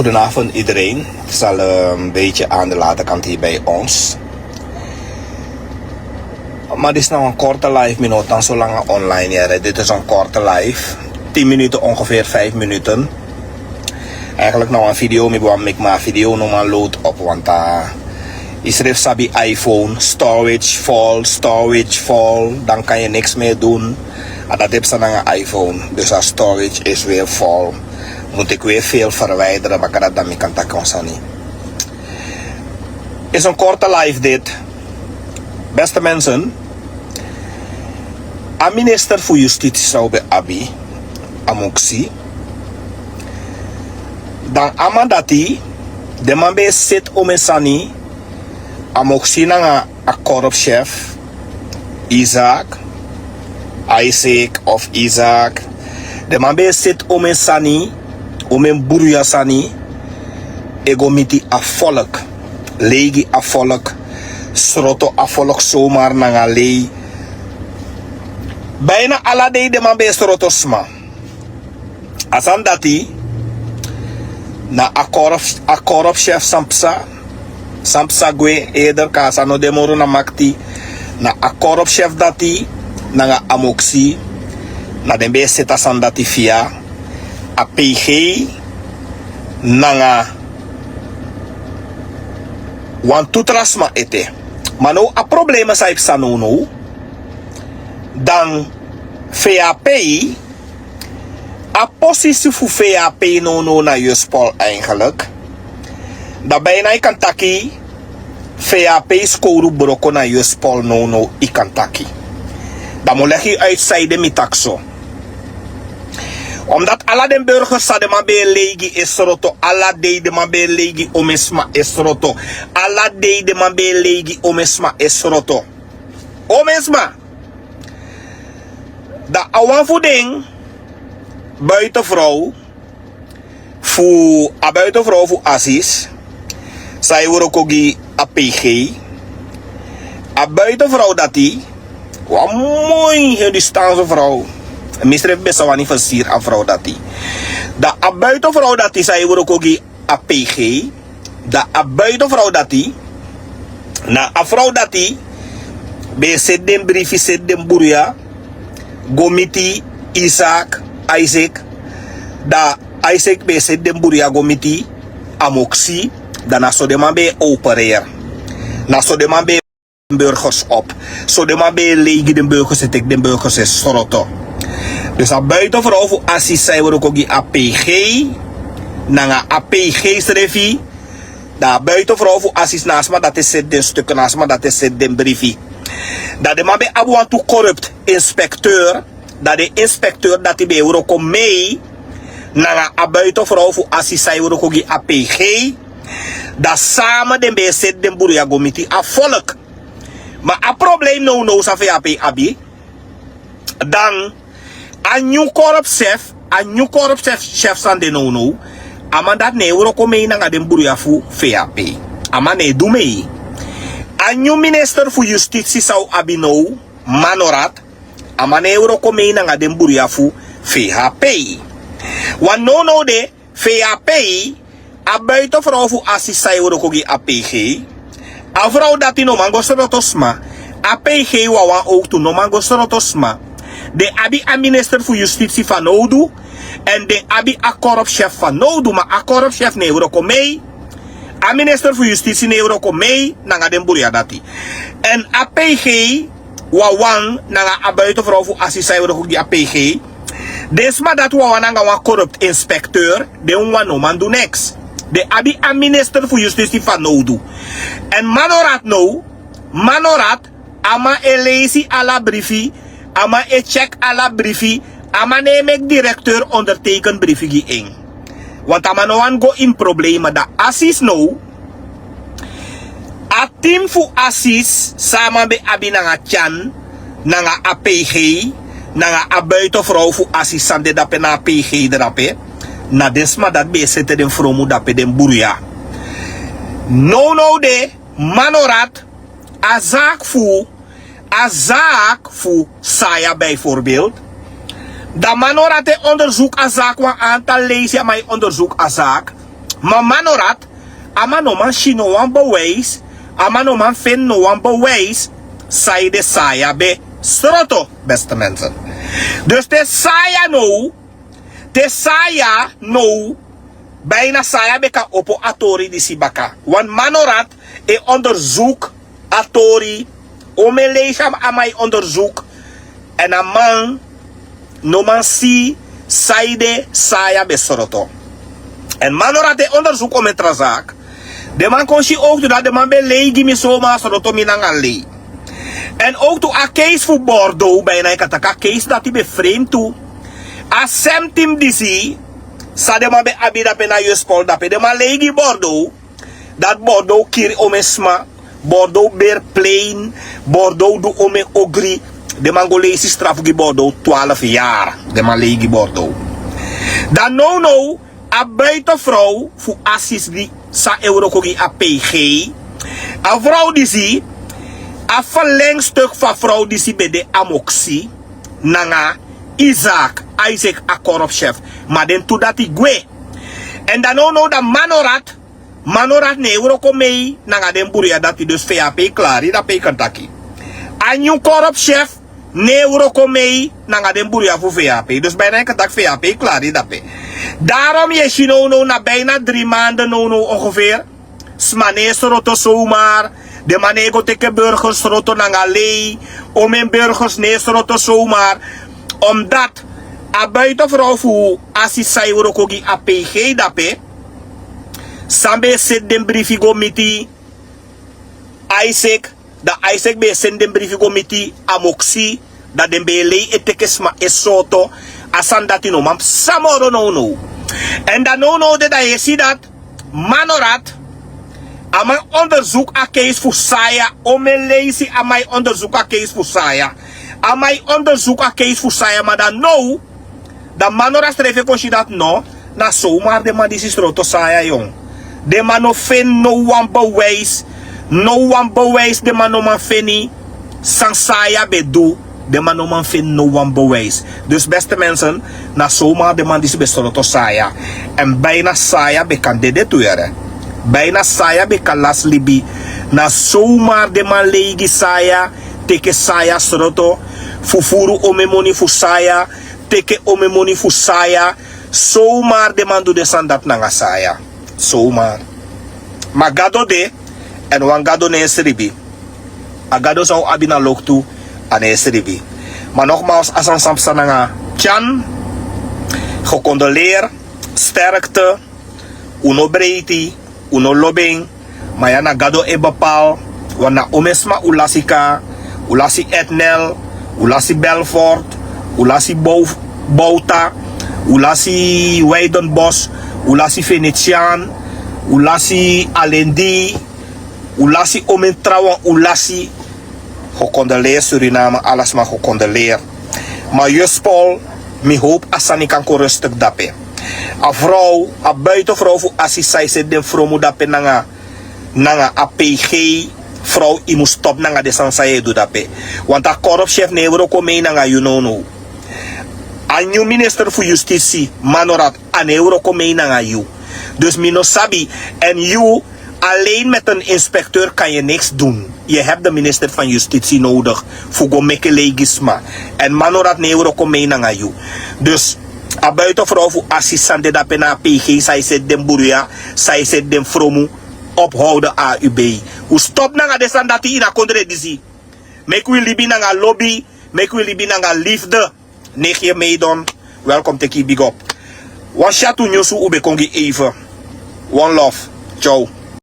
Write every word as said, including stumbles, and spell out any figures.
Goedenavond iedereen. Het is al een beetje aan de late kant hier bij ons. Maar dit is nog een korte live, mi no tan so langa online hier. Dit is een korte live. Tien minuten ongeveer, vijf minuten. Eigenlijk nog een video, mi ben wan meki, maar video no man load op, want uh, yu srefi sabi iPhone, storage vol, storage vol, dan kan je niks meer doen. En dat heb sa nanga iPhone. Dus a storage is weer vol. Moet ik weer veel verwijderen, baka dati dan mi kan taki wan sani. Is een korte live dit. Beste mensen, a minister fu justitie san un ben abi, a moksi. Dan a man dati, den man ben e seti omeni sani, a moksi nanga a korpschef, Isaac, Isaac of Isaac. Den man ben e seti omeni sani, omeni bruya sani, e go miti a volk, lei gi a volk, sroto a volk zomaar nanga lei. Bijna ala dei den man ben e sroto sma. A sani dati, na a korp, a korpschef san psa, san psa gwe, eerder kaba san no de moro na makti, na a korpschef dati, nanga a moksi, na den ben e seti a sani dati via a PG, nanga wantu tra sma ete. Ma now a problema san e psa nownow, dan VHP, a posisi fu VHP nownow na Juspol eigenlijk. Dan bijna yu kan taki VHP skowru broko na Juspol nownow, yu kan taki. Dan mi o legi yu uit sanede mi taki so. Omdat ala den burgers san den man ben e lei gi e sroto, ala dei den man ben e lei gi omeni sma e sroto. Ala dei den man ben e lei gi omeni sma e sroto. Omeni sma. Dan a wan fu den buitenvrouw fu, a buitenvrouw fu Asis, san e wroko gi a PG. A buitenvrouw dati, wan moi Hindustaanse vrouw. Mi srefi ben sa wani versiri a vrouw dati. Dan a buitenvrouw dati san e wroko gi a PG, dan a buitenvrouw dati, na a vrouw dati ben e seti den brifi, seti den bruya go miti Isaac, Isaac. Dan Isaac ben e seti den bruya go miti a moksi. Dan na so den man ben e opereri. Na so den man ben burgers op. So den man ben e lei gi den burgers, e teki den burgers e sroto. Dus a buitenvrouw fu Asis san e wroko gi a PG, nanga a PG srefi, dan a buitenvrouw fu Asis na a sma dati e seti den stukken, na a sma dati e seti den brifi. Dan den man ben abi wantu corrupt inspecteur, dan den inspecteur dati ben e wroko mee nanga a buitenvrouw fu Asis san e wroko gi a PG. Dan samen den ben e seti den bruya go miti a volk. Ma a probleem nownow san VHP abi, dan a nyun korpschef, a nyun korpschef, chef san de nownow, a man dati no e wroko mee nanga den bruya fu VHP. A man no e du mee. A nyun minister fu justitie san un abi now, Manorat, a man no e wroko mee nanga den bruya fu VHP. Want nownow de, VHP, a buitenvrouw fu Asis san e wroko gi a PG. A vrouw dati no man go sroto sma. A PG wawan ook tu no man go sroto sma. Den abi a minister fu justitie fanowdu. En den abi a korpschef fanowdu, ma a korpschef no e wroko mee. A minister fu justitie no e wroko mee nanga den bruya dati. En a PG wawan nanga a buitenvrouw fu Asis san e wroko gi a PG. Den sma dati wawan nanga wan corrupt inspecteur, den wawan no man du niks. Den abi a minister fu justitie fanowdu. En Manorat now, Manorat, a man e leisi ala brifi, a man e check ala brifi, a man no e meki directeur onderteken brifi gi en. Want a man no wani go in problema. Dan Asis now, a team fu Asis san a man ben abi nanga Tyan, nanga a PG, nanga a buitenvrouw fu Asis san de dape na a PG drape, na den sma dati ben e seti den fromu dape, den bruya. Nownow de, Manorat, a zaak fu, a zaak fu Saya bijvoorbeeld. Dan Manorat e onderzoek a zaak, wan aantal leisi a man e onderzoek a zaak. Ma Manorat, a man no man si no wan bewijs, a man no man feni no wan bewijs, saide Saya ben sroto, beste mensen. Dus te Saya now, te Saya now, bijna Saya ben kan opo a tori disi baka. Want Manorat e onderzoek a tori, o men leisi a man e onderzoek, en a man no man si saide Saya ben sroto. En Manorat e onderzoek o men tra zaak. Den man kon si ook tu dati den man ben lei gi mi soma sroto mi nanga lei. En ook tu a keisi fu Bordeaux, bijna yu kan taki a keisi dati ben frame tu. A semtim disi san den man ben abi dape na Juspol dape, den man lei gi Bordeaux. Dati Bordeaux kiri o men sma, Bordeaux beri plein, Bordeaux du o men ogri. Den man go leisi strafu gi Bordeaux twaalf yari. Den man lei gi Bordeaux. Dan nownow a buitenvrouw fu Assis di san e wroko gi a PG. A vrouw disi, a verlengstuk fu a vrouw disi ben de Amoksi nanga Isaac, Isaac a korpschef. Ma den tu dati gwe. En dan nownow dan Manorat, Manorat no e wroko mei nanga den buruya dati, dus VHP klari dape yu kan taki. A nyun korpschef no e wroko mei nanga den buruya fu VHP. Dus bijna yu kan taki VHP klari dape. Daarom yu e si nownow na bijna drie maanden nownow ongeveer. Sma no e sroto zomaar. Den man no e go teke burgers sroto nanga lei. O men burgers no e sroto zomaar. Omdat a buitenvrouw fu Assis san e wroko gi a PG dape, san ben e seti den brifi go miti Isaac, dan Isaac ben e seni den brifi go miti Amoksi, dan den ben e lei e teke sma e sroto. A sani dati no man psa moro nownow. En dan nownow de dan yu e si dati Manorat, a man onderzoek a keisi fu Saya. O men leisi a man e onderzoek a keisi fu Saya. A man e onderzoek a keisi fu Saya, ma dan now, dan Manorat srefi e kon si dati no, na zomaar den man disi sroto Saya, yon. Den man no feni no wan bewijs. No wan bewijs den man no man feni san Saya ben du. Den man no man feni no wan bewijs. Dus beste mensen, na zomaar den man disi ben sroto Saya. En bijna Saya ben kan dede tu, yere. Bijna Saya ben kan lasi libi. Na zomaar den man lei gi Saya, teke Saya sroto, fufuru o men moni fu Saya, teke o men moni fu Saya. Zomaar den man du den sani dati nanga Saya. Zomaar. Ma Gado de, en wan Gado no e sribi. A Gado san un abi na loktu, a no e sribi. Ma nogmaals, a sani san psa nanga Tyan, gecondoleerd, sterkte, un no breiti, un no lobi en, ma ya na Gado e bepaal. Wan na omen sma un lasi, ka, un lasi Etnel, un lasi Belfort, un lasi Bou-, Bouta, un lasi Weidenbos, un lasi Venetiaan, un lasi Alendi, un lasi omen trawan, un lasi. Gecondoleerd Suriname, ala sma gecondoleerd. Ma Juspol, mi hoop a sani kan kon rustig dape. A vrouw, a buitenvrouw fu Assis san e seti den fromu dape nanga, nanga a PG, vrouw, yu mus stop nanga den sani san yu e du dape. Want a korpschef no e wroko mei nanga yu nownow. A nyun minister fu Justitie, Manorat, a no e wroko mei nanga yu. Dus mi no sabi, en yu, alleen met een inspecteur kan je niks doen. Je hebt de minister van Justitie nodig fu go meke lei gi sma. En Manorat no e wroko mei nanga yu. Dus a buitenvrouw fu Assis san de dape na a PG san e seti den buruya, san e seti den fromu, ophouden, A U B. Un stop nanga den sani dati ini a kondre disi. Meki wi libi nanga lobi, meki wi libi nanga liefde. Negie Meidon, welkom, teki yu big up. Wan syatu nyunsu un ben kon gi even. One love. Ciao.